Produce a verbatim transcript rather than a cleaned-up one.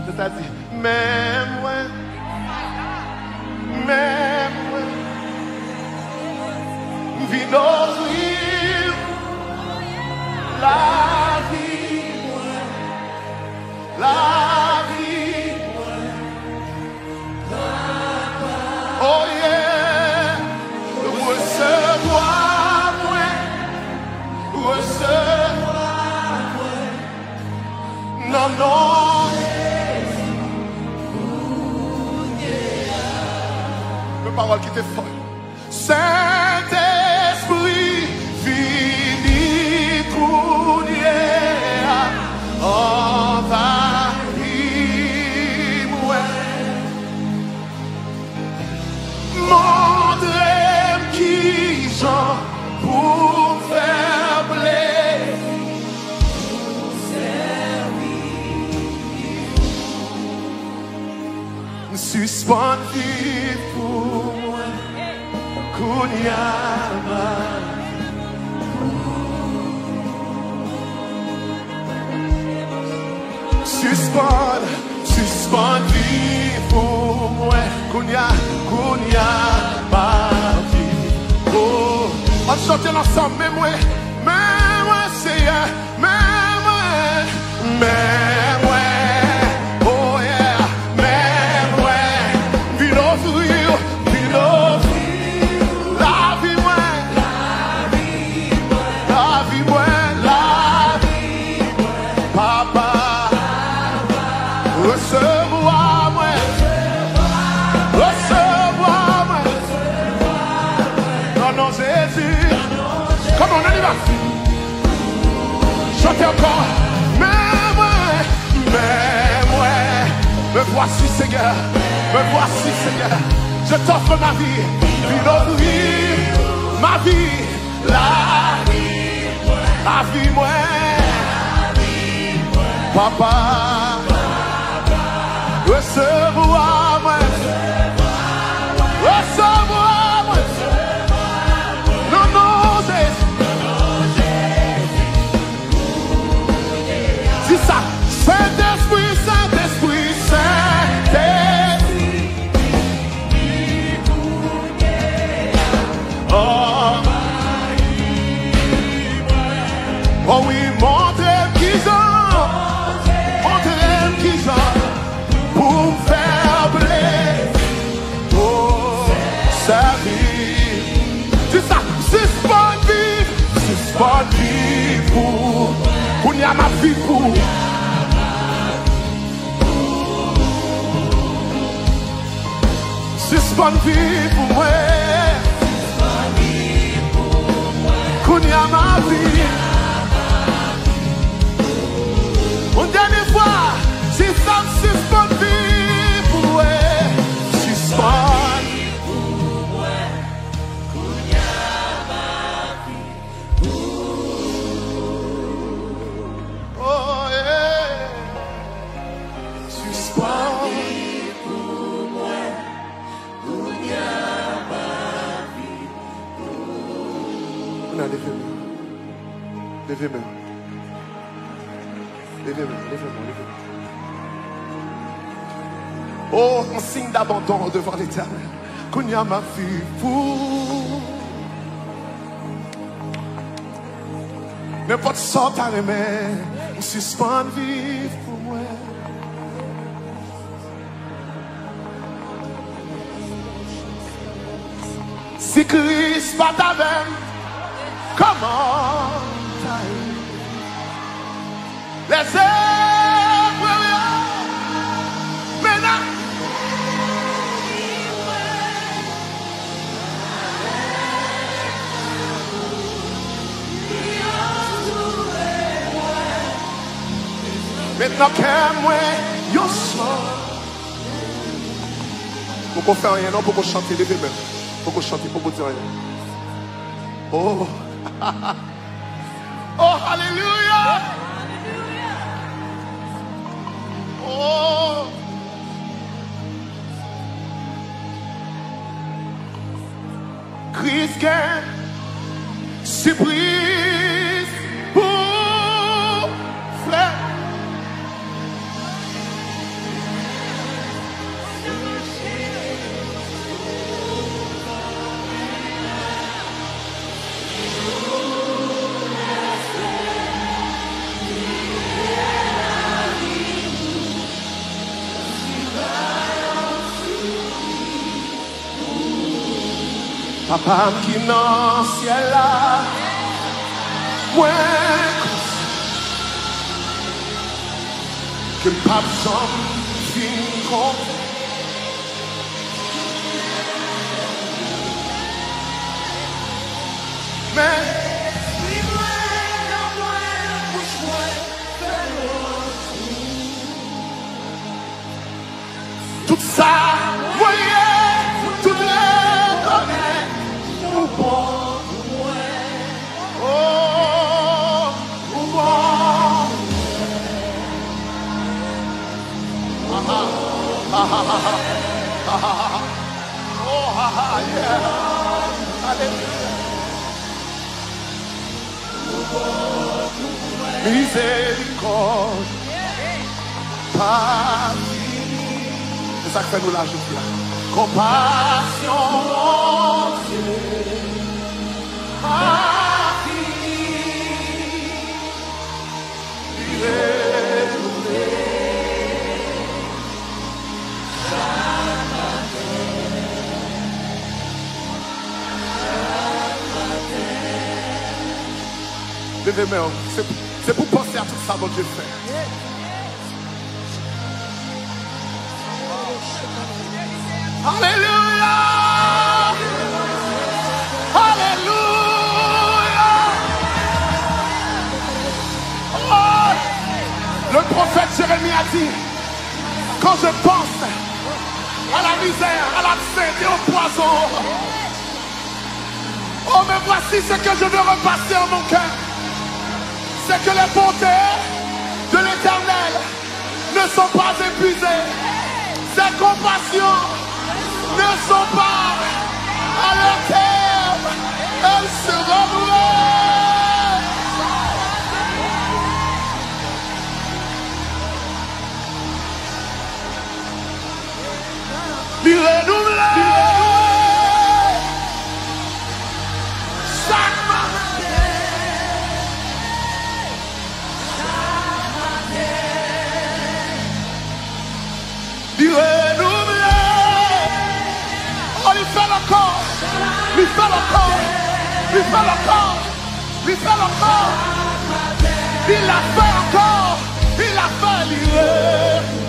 Sa di, men mwen, men mwen, m vin ofri w lavi mwen, lavi mwen. Oh yeah, resevwa mwen, resevwa mwen. Nan non Jezi, kounye a. Yon pawòl ki te fò. Sentespri, vini kounye a, anvayi mwen. Montre m kijan pou m fè w plezi, pou m sèvi w. M sispann viv pou mwen, kounye a m ap Sispann, sispann viv pou mwen. Kounye a, kounye a, m ap viv. Oh, ann chante l ansanm, men mwen, men mwen, Seyè, men mwen, men mwen. Oh yeah, men mwen. Vin ofri w, vin ofri w lavi mwen. Lavi mwen, lavi mwen, Papa, resevwa mwen, resevwa mwen, nan non Jezi. Come on, on y va. Chante ankò. Men mwen, men mwen. Me voici, Seigneur. Me voici, Seigneur. Je t'offre ma vie. Vin ofri ma vie. Lavi mwen. Lavi mwen. Papa. Resevwa mwen. Resevwa mwen. Nan non Jezi. Di sa. Sentespri, Sentespri, Sentespri. Oh. Oh wi, montre m kijan, montre m kijan pou m fè w plezi. Oh, sèvi. Di sa, sispann viv, sispann viv pou. Kounye a m ap viv pou. Sispann viv pou mwen. Kounye a m ap viv. Yon dènye fwa, si sa m sispann viv pou mwen, sispann. Oh, yeah. Sispann. Kounye a, leve men w. Leve men w. Leve men w, leve men w, leve men w. Oh, un signe d'abandon devant l'Éternel. Kounye a, m ap viv pou. Nenpòt sa w ta renmen, m sispann viv pou mwen. Si Kris pa t avè m, kòman m ta ye? Lèzeprèv yo mennen. Met nan kè mwen yon son. Poko fè anyen non, poko chante, leve men w. Poko chante, poko di anyen. Oh. Oh, alelouya. Oh. Kris gen sipriz pou frè. Papa m ki nan syèl la, mwen konfyan ke m p ap janm fin kontan. Men, tout sa mwen ye, tout rekonèt ou bon pou mwen. Oh, ou bon. Ah, ah, ah. Oh, ah, ah, yeah. Alelouya. Mizerikòd pa fini. Se sa k fè nou la jodi a. Konpasyon Bondye pa fini. Li renouvle chak maten. Leve men w. Se, se pou w panse a tout sa Bondye fè. Alelouya! Alelouya! Oh! Le prophète Jérémie a dit, quand je pense à la misère, à l'abcès et au poison, oh, mais voici ce que je veux repasser en mon cœur, c'est que les bontés de l'Éternel ne sont pas épuisées. Ses compassions ne sont pas à leur terme. Elles se renouvellent. Li renouvle chak maten. Li renouvle. Oh, li fè l ankò. Li fè l ankò. Li fè l ankò. Li fè l ankò. Li la fè ankò. Li la fè, li renouvle.